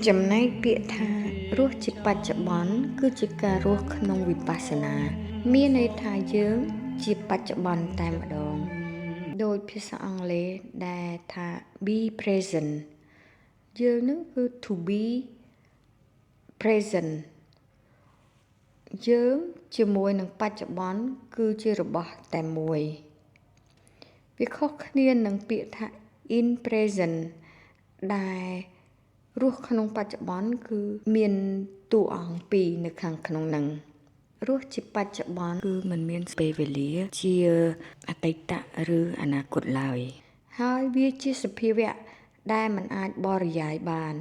ចំណែកពាក្យថារស់ជាបច្ចុប្បន្នគឺជាការរស់ក្នុងវិបស្សនា មានន័យថាយើងជាបច្ចុប្បន្នតែម្ដង ដោយភាសាអង់គ្លេសដែលថា be present យើងនឹងគឺ to be present យើងជាមួយនឹងបច្ចុប្បន្នគឺជារបស់តែមួយវាខុសគ្នានឹងពាក្យថា in present ដែលរស់ក្នុងបច្ចុប្បន្នគឺមានតួអង្គពីរនៅខាងក្នុងនឹងរស់ជាបច្ចុប្បន្នគឺមិនមានពេលវេលាជាអតីតឬអនាគតឡើយ ហើយវាជាសភាវៈដែលមិនអាចបរិយាយបាន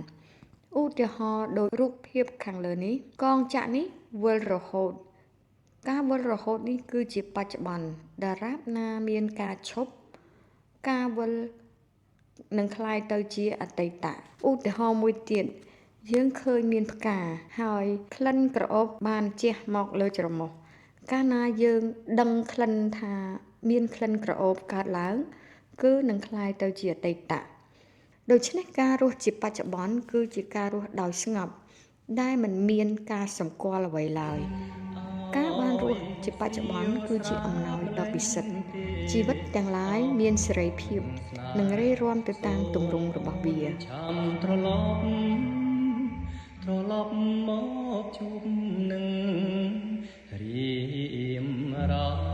ឧទាហរណ៍ដូចរូបភាពខាងលើនេះកងចក្រនេះវិលរហូត ការវិលរហូតនេះគឺជាបច្ចុប្បន្នដរាបណាមានការឈប់ការវិលនឹងក្លាយទៅជាអតីតឧទាហរណ៍មួយទៀតយើងឃើញមានផ្កាហើយក្លិនក្រអូបបានជះមកលើច្រមុះកាលណាយើងដឹងក្លិនថាមានក្លិនក្រអូបកើតឡើង គឺនឹងក្លាយទៅជាអតីតដូច្នេះការរស់ជាបច្ចុប្បន្នគឺជាការរស់ដោយស្ងប់ដែលមិនមានការសម្គាល់អ្វីឡើយ ការបានរស់ជាបច្ចុប្បន្នគឺជាអំណោយដ៏ពិសិដ្ឋជីវិតទាំងឡាយមានសេរីភាពនិងរេរាំទៅតាមទម្រង់របស់វា ឆាំត្រឡប់ត្រឡប់មកជួបនឹងរៀមរា